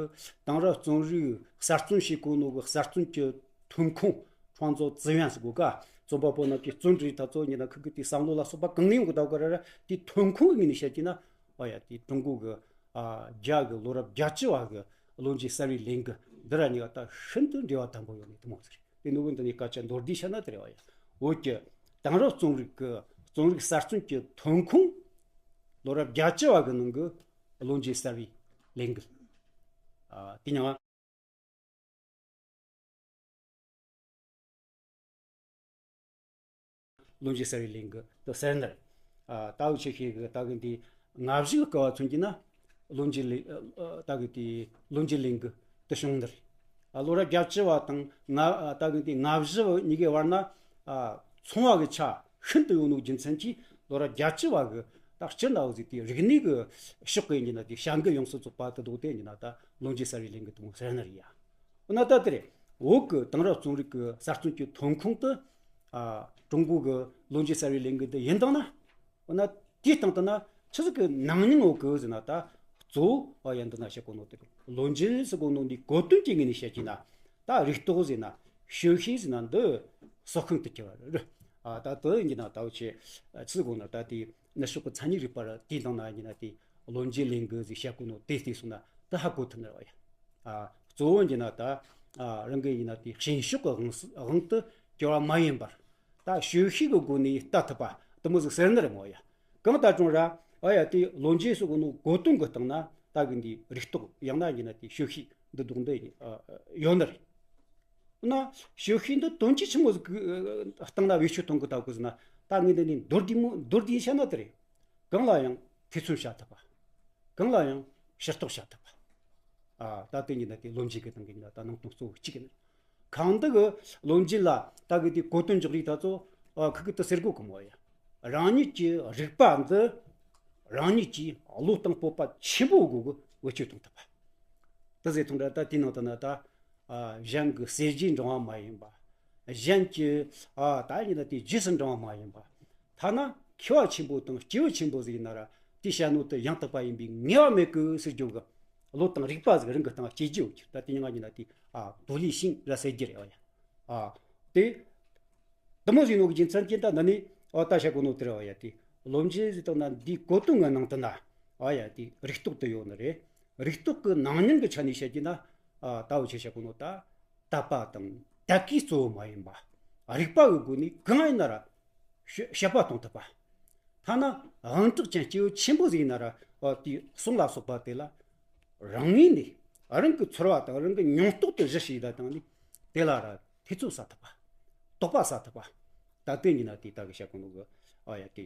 དེང་རབས་རྩོམ་རིག་གསར་རྩོམ་བྱེད་གོ་ནོ་གི་གསར་རྩོམ་གྱི་ཐོན་ཁུངས། 创作资源 ཟེར་གོ་ག་རྩོམ་པ་པོ་རྣམས་ཀྱིས་རྩོམ་འབྲི་ད་ཚོ་ཡིན་ན་ཁུ་གི་དེ་བསམ་བློ་ལ་སོགས་པ་གང་ནས་ཡོང་གི་ད་ག་ར་ར་དེ་ཐོན་ཁུངས་ཀྱི་ངོས་ནས་བཤད་ཀྱི་ན། ཨ་ཡ་དེ་ཀྲུང་གོ་གི་ཨ་རྒྱ་གི་ལོ་རབས་བརྒྱད་ཅུ་བ་གི་བློ་འབྱེད་གསར་བའི་ལས་འགུལ་འདི་ར་གཉིས་ཀ་ད་ཤིན་ཏུ་འབྲེལ་བ་དམ་པོ་ཡོད་ནི་དེ་མོ་ཟིག་རེད། དེ་ནུ་བོ་འདི་ནས་སྐད་ཆ་མདོར་བསྡུས་བཤད་ན་དེ་རེད་བ་ཡ། བོད་ཀྱི་དེང་རབས་རྩོམ་རིག་གི་རྩོམ་རིག་གསར་རྩོམ་གྱི་ཐོན་ཁུངས་ལོ་རབས་བརྒྱད་ཅུ་བ་གི་ནང་གི་བློ་འབྱེད་གསར་བའི་ལས་འགུལ། ཨ་དེ་ཉང་བློ་འབྱེད་གསར་བའི་ལས་འགུལ་དུ་ཟེར་ནི་རེད། ཨ་ད་འུ་ཆོས་ཤེས་གི་ད་གི་འདི་ལྔ་བཞི་གི་སྐབས་བ་མཚོན་གྱི་ན་བློ་འབྱེད་ལས་ཨ་ད་གི་དེ་བློ་འབྱེད་ལས་འགུལ་དུ་བྱུང་ནི་རེད། ཨ་ལོ་རབས་བརྒྱད་ཅུ་བ་དང་ལྔ་ཨ་ད་གི་དེ་ལྔ་བཞི་བ་གཉིས་ཀའི་བར་ན་ཨ་ཚོང་བ་གི་ཆ་ཤིན་ཏུ་ཡོད་ནོ་རྒྱུ་མཚན་གྱིས་ལོ་རབས་བརྒྱད་ཅུ་བ་གི་ད་སྤྱིར་ན་འུ་ཟིག་དེ་རིག་གནས་གི་ཕྱོགས་གི་ཡིན་ན་དེ་བྱ་འགུལ་ཡོངས་སུ་རྫོགས་པ་དུ་འདུག་དེ་ཡིན་ན་ད་བློ་འབྱེད་གསར་བའི་ལས་འགུལ་དུ་མོ་ཟེར་ནི་རེད་ཡ། འོ་ན་ད་དེ་རེད། བོད་ཀྱི་དེང་རབས་རྩོམ་རིག་གི་གསར་རྩོམ་གྱི་ཐོན་ཁུངས་དེ་ཨ་ཀྲུང་གོ་གི་བློ་འབྱེད་གསར་བའི་ལས་འགུལ་འདི་ཡིན་དང་ན། འོ་ན་དེའི་སྟེང་དུ་ན་ཆི་ཟིག་གི་ནང་སྙིང་འོག་གི་ཟེར་ན་ད་གཙོ་བོ་ཨ་ཡ་འདི་ན་བཤད་གོ་ནོ་དེ་བློ་འབྱེད་ཟེར་གོ་ནོ་འདི་གོ་དོན་གྱི་ངོས་ནས་བཤད་ཀྱི་ན་ད་རིག་རྟོག་ཟེར་ན་ཤེས་བྱའི་ཟེར་ན་འདི་སྲོག་ཤིང་དུ་གྱུར་བ་རེད། ཨ་ད་དེ་ཡིན་གྱི་ན་ད་འུ་ཆོས་ཆི་ཟིག་གོ་ན་ད་དེ་ནུབ་ཕྱོགས་ཀྱི་མཚན་ཉིད་རིག་པ་ར་དེའི་སྟེང་ན་ཡིན་ན་དེ། བློ་འབྱེད་ལས་འགུལ་ཟེར་བཤད་གོ་ནོ་དེ་བལྟས་སོང་ན་ད་ཧ་གོ་ཐུབ་ནི་རེད་བ་ཡ། ཨ་གཙོ་བོ་ཡིན་ན་ད་ཨ་རང་གི་ཡིན་ན་དེ་ཤེས་བྱའི་དབང་དབང་དུ་གྱུར་བ་མ་ཡིན་པར་ད་ཤེས་བྱའི་གི་སྒོ་ནས་ལྟ་ཐུབ་པ་དེ་མོ་ཟིག་ཟེར་ནི་རེད་མོ་ཡ། གང་ལྟར་ཀྱང་ར་ཨ་ཡ་དེ་བློ་འབྱེད་ཟེར་གོ་ནོ་གོ་དོན་གི་སྟེང་ན་ད་གི་འདི་རིག་རྟོག་ཡང་ན་ཡིན་ན་དེ་ཤེས་བྱའི་འདི་དག་འདི་ཨ་ཡོད་ནི་རེད། ན་ཤེས་བྱའི་འདི་དོན་གྱིས་ཆི་མོ་ཟིག་གི་སྟེང་ན་བེད་སྤྱོད་གཏོང་གི་ད་གི་ཟེར་ན་ ད་ངས་འདི་ནས་མདོར་བསྡུས་མོ་མདོར་བསྡུས་བཤད་ན་དེ་རེད། གང་ལ་ཡང་ཐེ་ཚོམ་བྱ་ཐུབ་པ། གང་ལ་ཡང་ཕྱིར་རྟོག་བྱ་ཐུབ་པ། ཨ་ད་དེ་ཉིད་ད་དེ་བློ་འབྱེད་ཀྱི་སྟེང་གི་ཉིད་ད་ནང་དོན་གཙོ་བོ་གཅིག་ཡིན། གང་འདི་གི་བློ་འབྱེད་ལ་ད་གི་དེ་གོ་དོན་འཇོག་རིགས་ད་ཚོ་ཨ་ཁུ་གི་དུ་ཟེར་གོ་གི་མོ་ཡ། རང་ཉིད་ཀྱི་རིག་པ་འདི་རང་ཉིད་ཀྱིས་བློ་དང་སྤོབས་པ་ཆེན་པོ་དགོས་གི་བེད་སྤྱོད་གཏོང་ཐུབ་པ། དེ་ཟེར་ཐུང་འདྲ་ད་དེའི་ནང་དུ་ན་ད་ཨ་གཞན་གྱི་གསེར་གྱིས་འབྲང་བ་མ་ཡིན་པ། གཞན་གྱི་ཨ་ད་ཡིན་ན་དེ་རྗེས་སུ་འབྲང་བ་མ་ཡིན་པ། ཐ་ན་མཁས་པ་ཆེན་པོ་དང་སྐྱེས་བུ་ཆེན་པོ་ཟིག་ཡིན་ན་ར་དེ་བཤད་ནོ་དེ་ཡང་དག་པ་ཡིན་པའི་ངེས་པ་མེད་གི་ཟེར་རྒྱུ་གི་བློ་དང་རིག་པ་ཟིག་རང་གི་སྟེང་སྐྱེ་རྒྱུ་ཡོད་ཀྱི། ད་དེ་ཉིད་ང་ཡིན་ན་དེ་ཨ་དོ་ལི་ཤིང་ར་ཟེར་རྒྱུ་རེད་བ་ཡ། ཨ་དེ། དེ་མོ་ཟིག་ནོ་གི་རྒྱུ་མཚན་གྱིས་ད་འདི་ནི་ཨོ་ད་བཤད་གོ་ནོ་དེ་རེད་བ་ཡ། དེ་བློ་འབྱེད་ཟིག་དང་ན་འདིའི་གོ་དོན་ངའི་ནང་དུ་ན་ཨ་ཡ་དེ་རིག་རྟོག་དེ་ཡོད་ནི་རེད། རིག་རྟོག་གི་ནང་ཉིད་ཀྱི་ཆ་ནས་བཤད་ཀྱི་ན་ཨ་ད་འུ་ཆོས་བཤད་གོ་ནོ་ད་དད་པ་དང་དད་གུས་གཙོ་བོ་མ་ཡིན་པ། རིག་པ་གི་སྒོ་ནས་གང་ཡིན་ན་ར་དཔྱད་པ་གཏོང་ཐུབ་པ། ཐ་ན་དབང་གྲགས་ཅན་སྐྱེས་བུ་ཆེན་པོ་ཟིག་ཡིན་ན་ར་ཨ་དེ་གསུང་ལ་སོགས་པ་དེ་ལ་རང་ངོས་ནས་རང་གི་ཚོར་བ་དང་རང་གི་མྱོང་རྟོག་དེ་གཞི་བྱས་ད་བཏང་ནས་དེ་ལ་ར་ཐེ་ཚོམ་ཟ་ཐུབ་པ། དོགས་པ་ཟ་ཐུབ་པ། ད་དེ་ཉིད་ན་དེ་ད་གི་བཤད་གོ་ནོ་གི་ཨ་ཡ་དེ་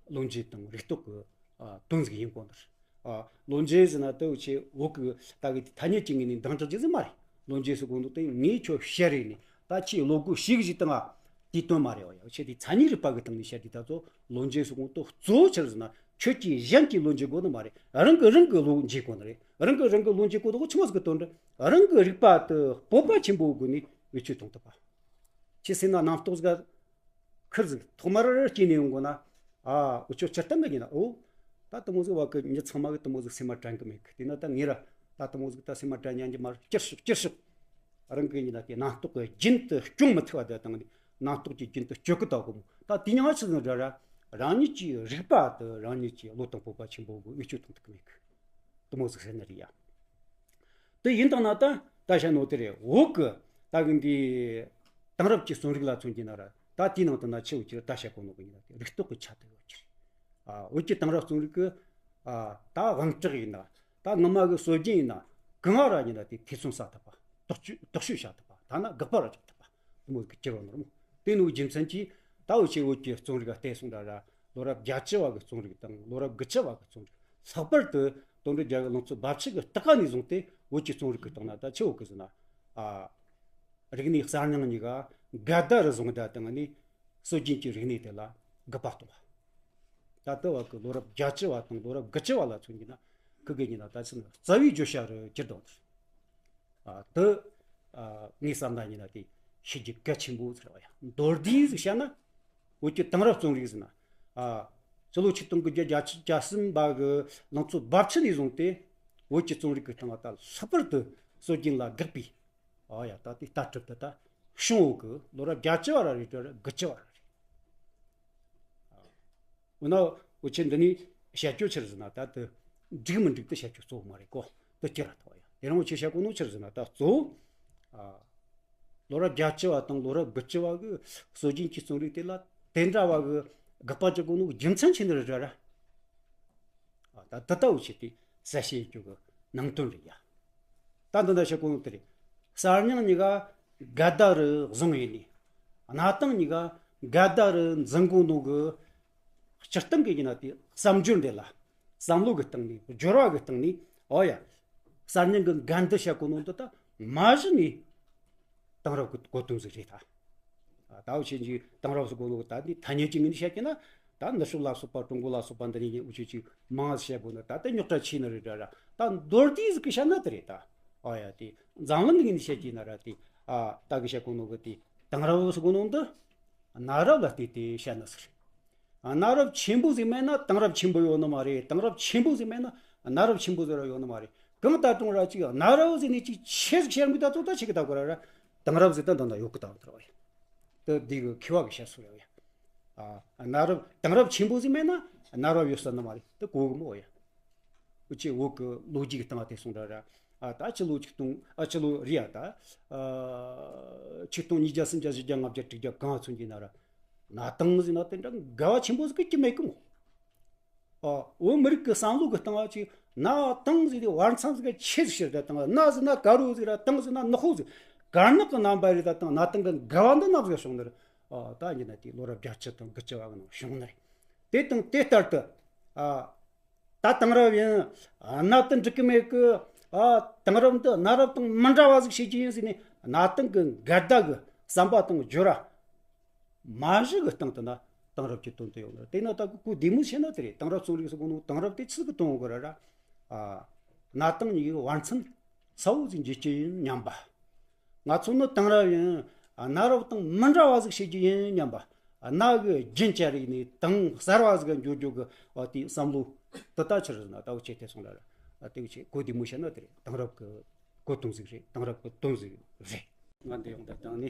བློ་འབྱེད་དང་རིག་རྟོག་གི་ཨ་དོན་ཟིག་ཡིན་གོ་ནི་རེད། ཨ་བློ་འབྱེད་ཟེར་ན་དེ་འུ་ཆོས་བོད་གི་ད་གི་ཐ་སྙད་ཀྱི་ངོས་ནས་འདང་རྒྱག་རྒྱུ་ཟིག་མ་རེད། བློ་འབྱེད་ཟེར་གོ་ནོ་དེ་ངས་ཁྱོད་བཤད་རེས་ནས་ད་ཁྱེད་བློ་སྒོ་ཕྱེ་གི་ཟིག་བཏང་ང་དེའི་དོན་མ་རེད་བ་ཡ། འུ་ཆོས་དེ་མཚན་ཉིད་རིག་པ་གི་སྟེང་ནས་བཤད་དེ་ད་ཚོ་བློ་འབྱེད་ཟེར་གོ་ནོ་དེ་གཙོ་བོ་ཆི་རེད་ཟེར་ན་ཁྱོད་ཀྱིས་གཞན་གྱི་བློ་འབྱེད་དགོས་ནི་མ་རེད། རང་གིས་རང་གི་བློ་འབྱེད་དགོས་ནི་རེད། རང་གིས་རང་གི་བློ་འབྱེད་དགོས་དོ་ཆི་མོ་ཟིག་གི་དོན་རེད། རང་གི་རིག་པ་དེ་སྤོབས་པ་ཆེན་པོའི་སྒོ་ནས་བེད་སྤྱོད་གཏོང་ཐུབ་པ། ཁྱེད་སེམས་ན་རྣམ་རྟོག་ཟིག་ཁུར་ཟིག་ཐོག་མར་སྐྱེས་ནས་ཡོང་དགོས་ན། ཨ་འུ་ཆོ་སྤྱིར་བཏང་གི་ཡིན་ན་ཨོ། ད་དེ་མོ་ཟིག་བ་གི་མྱི་ཚང་མ་གི་དེ་མོ་ཟིག་སེམས་མ་དྲན་གི་མེད་གི། དེས་ན་ད་ངས་ར་ད་དེ་མོ་ཟིག་ད་སེམས་མ་དྲན་ཉན་གྱི་མ་རེད། སྐྱུར་ཤོག་སྐྱུར་ཤོག་རང་གི་ཡིན་ན་དེ་རྣམ་རྟོག་གི་རྒྱུན་དུ་སྐྱོང་མི་ཐུབ་པ་དེ་དང་ནི་རྣམ་རྟོག་གི་རྒྱུན་དུ་སྐྱོད་གི་ད་གོ་མོ། ད་དེ་ཉིད་ཆི་ཟིག་ར་ར་རང་ཉིད་ཀྱི་རིག་པ་དེ་རང་ཉིད་ཀྱི་བློ་དང་སྤོབས་པ་ཆེན་པོ་གི་བེད་སྤྱོད་གཏོང་ཐུབ་གི་མེད་གི། དེ་མོ་ཟིག་ཟེར་ནི་རེད་ཡ། དེ་ཡིན་དང་ན་ད་ད་བཤད་ནོ་དེ་རེད། བོད་གི་ད་གི་འདི་དེང་རབས་ཀྱི་རྩོམ་རིག་ལ་མཚོན་གྱི་ན་ར་ད་དེའི་ནང་དུ་ན་ཆེ་བོ་ཀྱི་ད་བཤད་གོ་ནོ་གི་ཡིན་ན་དེ་རིག་རྟོག་གི་ཆ་དེ་ཡོད་ཀྱི་རེད། ཨ་བོད་ཀྱི་དེང་རབས་རྩོམ་རིག་གི་ཨ་ད་དབང་གྲགས་ཡིན་ན་ད་ངོ་མ་གི་སྲོལ་རྒྱུན་ཡིན་ན་གང་ང་ར་ཡིན་ན་དེ་ཐེ་ཚོམ་ཟ་ཐུབ་པ། དོགས་གཅོད་དོགས་གཅོད་བྱ་ཐུབ་པ། ཐ་ན་དགག་པ་ར་རྒྱག་ཐུབ་པ། དེ་མོ་གི་གྱུར་བ་ནོར་མོ། དེ་ནོ་རྒྱུ་མཚན་གྱིས་ད་འུ་ཆོས་བོད་ཀྱི་རྩོམ་རིག་ག་བལྟས་སོང་ད་ར་ལོ་རབས་བརྒྱད་ཅུ་བ་གི་རྩོམ་རིག་དང་ལོ་རབས་དགུ་བཅུ་བ་གི་རྩོམ་རིག་ལྷག་པར་དུ་དོན་གྲུབ་རྒྱལ་གྱི་ལང་ཚོ་རྦབ་ཆུ་གི་སྟེང་ནས་བཟུང་སྟེ་བོད་ཀྱི་རྩོམ་རིག་གི་སྟེང་ན་ད་ཆེ་བོ་གི་ཟེར་ན་ཨ་རིག་གནས་གསར་རྙིང་གཉིས་ཀ་འགལ་ཟླ་རུ་བཟུང་ད་བཏང་ནས་སྲོལ་རྒྱུན་གྱི་རིག་གནས་དེ་ལ་དགག་པ་གཏོང་བ། ད་ལྟ་བ་གི་ལོ་རབས་བརྒྱད་ཅུ་བ་དང་ལོ་རབས་དགུ་བཅུ་བ་ལ་མཚོན་གྱི་ན་ཁི་གེ་ཉིན་ན་ད་ཆི་ན་རྩ་བའི་བརྗོད་བྱ་རུ་གྱུར་འདུག་ཨ་དེ་ཨ་ངས་བསམ་ན་ཡིན་ན་དེ་ཤེས་རྒྱུ་གལ་ཆེན་པོ་ཟེར་བ་ཡང་མདོར་བསྡུས་ཟིག་བཤད་ན། བོད་ཀྱི་དེང་རབས་རྩོམ་རིག་ཟེར་ན། ཨ་སྤྱི་ལོ་ཆིག་སྟོང་དགུ་བརྒྱ་བརྒྱད་ཅུ་གྱ་གསུམ་པ་གི་ལང་ཚོ་རྦབ་ཆུ་ནས་བཟུང་སྟེ་བོད་ཀྱི་རྩོམ་རིག་གི་སྟེང་ལ་ད་ལྷག་པར་དུ་སྲོལ་རྒྱུན་ལ་དགག་པའི་ཨ་ཡ་ད་དེ་ལྟ་གྲུབ་ཏུ་ད་བྱུང་ཡོད་གི། ལོ་རབས་བརྒྱད་ཅུ་བ་ར་རེད་དྲ་དགུ་བཅུ་བ་ར་རེད། འོ་ན་འུ་ཆོས་འདི་ནས་བཤད་རྒྱུ་ཆི་རེད་ཟེར་ན་ད་དེ་འགྲིག་མི་འགྲིག་དེ་བཤད་རྒྱུ་གཙོ་བོ་མ་རེད་གོ། དེ་སྐྱེ་ར་ཐོག་ཡ་དེ་རིང་འུ་ཆོས་བཤད་གོ་ནོ་ཆི་རེད་ཟེར་ན་ད་གཙོ་བོ་ཨ་ལོ་རབས་བརྒྱད་ཅུ་བ་དང་ལོ་རབས་དགུ་བཅུ་བ་གི་སྲོལ་རྒྱུན་གྱི་རྩོམ་རིག་དེ་ལ་དེ་འདྲ་བ་གི་དགག་པ་བྱེད་གོ་ནོ་རྒྱུ་མཚན་ཆི་ནི་རེད་ར། ཨ་ད་དེ་ལྟ་བུ་བྱས་ཏེ་གསལ་བཤད་རྒྱུ་གི་ནང་དོན་རེད་ཡ། ད་འདི་འདྲ་བཤད་གོ་ནོ་དེ་རེད། གསར་རྙིང་གཉིས་ཀ་འགལ་ཟླ་རུ་བཟུང་ཡིན་ནི། གནའ་དེང་གཉིས་ཀ་འགལ་ཟླ་རུ་འཛིན་གོ་ནོ་གི་སྤྱིར་བཏང་གི་ཡིན་ན་དེ་བསམ་སྦྱོར་འདི་ལ་བསམ་བློ་གི་སྟེང་ནས་སྦྱོར་བ་གི་སྟེང་ནས་ཨོ་ཡ། གསར་རྙིང་གི་འགལ་འདུ་བཤད་གོ་ནོ་འདི་ད་མ་གཞི་ནས་དེང་རབས་ཀྱི་གོ་དོན་ཟིག་རེད་ད། ད་འུ་ཆོས་ཀྱིས་དེང་རབས་སུ་གོ་ནོ་ད་འདི་ཐ་སྙད་ཀྱི་ངོས་ནས་བཤད་ཀྱི་ན་ད་ནུབ་ཕྱོགས་ལ་སོགས་པ་ཀྲུང་གོ་ལ་སོགས་པ་འདི་ནས་འུ་ཆོས་ཀྱིས་མང་ཟིག་བཤད་དགོས་ན་ད་ལྟ་རྙོག་དྲ་ཆེ་ནི་རེད་ད་ར། ད་མདོར་བསྡུས་ཟིག་གི་བཤད་ན་དེ་རེད་ད། ཨ་ཡ་དེ་འཛམ་གླིང་གི་ངོས་ནས་བཤད་ཀྱི་ན་ར་དེ་ཨ་ད་གི་བཤད་གོ་ནོ་གི་དེ་དེང་རབས་སུ་གོ་ནོ་འདི་གནའ་རབས་ལ་བལྟས་ཏེ་བཤད་ན་ཟེར། གནའ་རབས་ཆེན་པོ་ཟིག་མེད་ན་དེང་རབས་ཆེན་པོ་ཡོད་ནི་མ་རེད། དེང་རབས་ཆེན་པོ་ཟིག་མེད་ན་གནའ་རབས་ཆེན་པོ་ཟིག་ར་ཡོད་ནི་མ་རེད། གང་ལྟར་ཀྲུང་ར་ཅིག་གནའ་རབས་ཟིག་ནས་ཅིག་ཆེ་ཟིག་བཤད་མི་ད་ཚོ་ད་ཆེ་གི་ད་གོ་ར་ར་དེང་རབས་ཟིག་ད་འདི་ན་ཡོད་གི་ད་འདི་ར་བ་ཡ། དེ་འདི་གི་མཁས་པ་གི་བཤད་སྲོལ་རེད་བ་ཡ། ཨ་གནའ་རབས་དེང་རབས་ཆེན་པོ་ཟིག་མེད་ན་གནའ་རབས་ཡོད་ས་ནི་མ་རེད། དེ་གོ་གི་མོ་བ་ཡ། འུ་ཆོས་བོད་ཀྱི་ལོ་རྒྱུས་ཀྱི་སྟེང་ལ་དེ་གསུངས་ར་ར། ཨ་ད་ཕྱི་ལོ་ཆིག་སྟོང་ཨ་ཕྱི་ལོ་རེད་ཡ་ད། ཨ་ཆིག་སྟོང་ཉིས་བརྒྱ་སུམ་བརྒྱ་བཞི་བརྒྱ་ལྔ་བརྒྱ་དྲུག་བརྒྱ་གང་ཚུན་གྱི་ན་ར། གནའ་དེང་ཟེར་ན་དེ་འདྲ་འགལ་བ་ཆེན་པོ་ཟིག་གི་མེད་གི་མོ། ཨ་བོད་མི་རིགས་ཀྱི་བསམ་བློ་གི་སྟེང་ལ་ཅིག་གནའ་དེང་ཟེར་དེ་བར་མཚམས་ཟིག་ག་ཆེ་ཟིག་ཕྱིར་ད་དང་གནའ་ཟེར་ན་དཀར་པོ་ཟིག་ར་དེང་ཟེར་ན་ནག་པོ་ཟིག་དཀར་ནག་གི་རྣམ་པ་རེད་ད་དང་གནའ་དེང་གི་འགལ་བ་འདི་རྣམས་ཟིག་བྱུང་ནི་རེད། ཨ་ད་ཡིན་ན་དེ་ལོ་རབས་བརྒྱད་ཅུ་དང་དགུ་བཅུ་བ་གི་ནང་བྱུང་ནི་རེད། དེ་དང་དེ་ལྟར་དུ། ཨ་ད་དེང་རབས་ཡིན། གནའ་དེང་འགྲིག་གི་མེད་གི། ཨ་དེང་རབས་འདི་གནའ་རབས་དང་མི་འདྲ་བ་ཟིག་བྱེད་རྒྱུ་ཡིན་ཟེར་ནས། གནའ་དེང་གི་འགལ་ཟླ་གི་བསམ་པ་དང་སྦྱོར་བ་མ་གཞི་གི་སྟེང་དུ་ན་དེང་རབས་ཀྱི་དོན་དུ་ཡོང་ནི་རེད། དེ་ན་ད་གི་གོ་བདེ་མོ་བྱས་ན་དེ་རེད། དེང་རབས་རྩོམ་རིག་ཟེར་གོ་ནོ་དེང་རབས་དེ་ཆི་ཟིག་གི་དོན་གོ་ར་ར། ཨ་གནའ་དེང་གཉིས་ཀྱི་བར་མཚམས་གསལ་བོ་ཟིག་འབྱེད་རྒྱུ་ཡིན་སྙམ་པ། ང་ཚོ་ནི་དེང་རབས་ཡིན། གནའ་རབས་དང་མི་འདྲ་བ་ཟིག་བྱེད་རྒྱུ་ཡིན་སྙམ་པ། གནའ་གི་རྒྱུན་བཅད་རིག་ནས་དེང་གསར་བ་ཟིག་འགྱུར་རྒྱུ་གི་བ་དེའི་བསམ་བློ་དེ་ད་ཆི་རེད་ཟེར་ན། ད་འུ་ཆོས་དེ་སོང་ལ་ར། དེ་འུ་ཆོས་གོ་བདེ་མོ་བཤད་ན་དེ་རེད། དེང་རབས་ཀྱི་གོ་དོན་ཟིག་རེད། དེང་རབས་ཀྱི་དོན་ཟིག་རེད། ང་འདི་ཡོང་ད་དང་ནི།